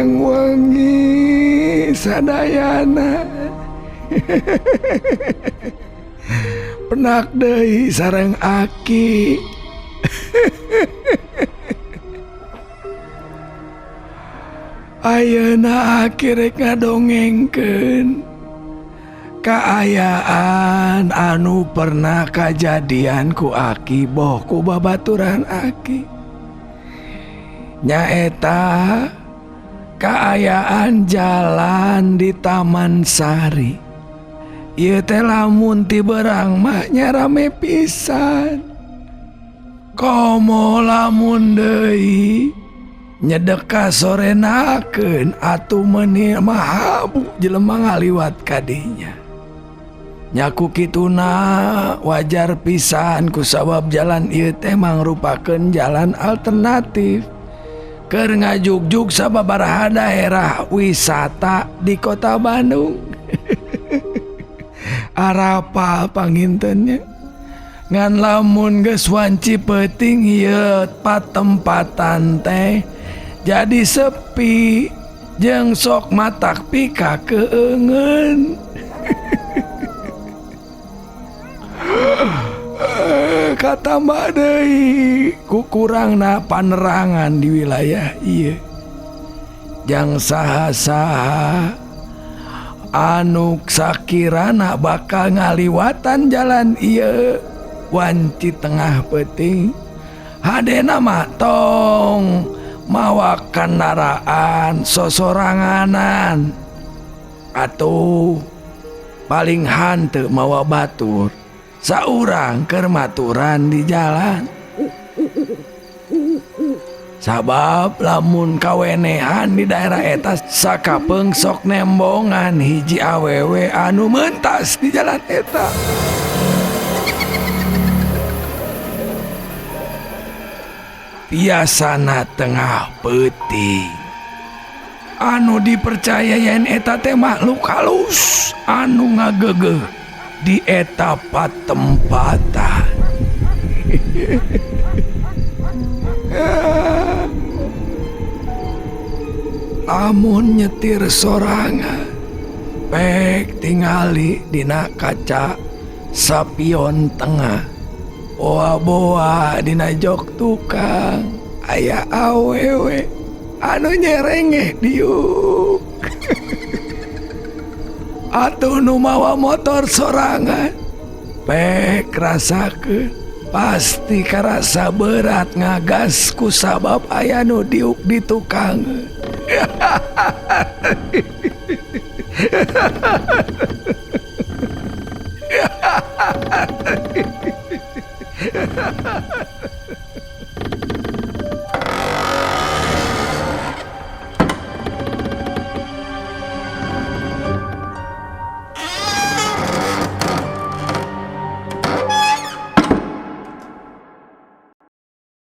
Siang wengi sadayana. Penak deui sareng aki. Ayeuna aki rek ngadongengkeun kaayaan anu pernah kajadian ku aki boh ku babaturan aki. Nyaeta kaayaan jalan di Taman Sari. Ieu teh lamun ti berang mah nya rame pisan. Komo lamun deui nyedeka sorenakeun atuh meuni mahabu jelema ngaliwat kadinya. Nyaku kituna wajar pisan kusabab jalan ieu teh mangrupakeun jalan alternatif keur ngajugjug sababaraha daerah wisata di kota Bandung. Arapa pangintennya ngan lamun geus wanci peuting ieu patempatan teh jadi sepi jeung sok matak pika keungeun. Katambah deui ku kurangna panerangan di wilayah ieu. Jang saha-saha anu sakirana bakal ngaliwatan jalan ieu wanci tengah peuting hadena mah tong mawa kendaraan sosoranganan atuh paling hanteu mawa batur saurang keur maturan di jalan. Sabab lamun kawenehan di daerah eta sakapeung sok nembongan hiji awewe anu mentas di jalan eta. Biasana tengah peuting anu dipercaya yen eta teh makhluk halus anu ngagegeh di eta patempatan. Lamun nyetir sorangan pek tingali dina kaca sapion tengah, boa-boa dina jok tukang aya awewe anu nyerengeh diuk. Atuh nu mawa motor sorangan pek rasakeun pasti karasa berat ngagas ku sabab aya nu diuk di tukang.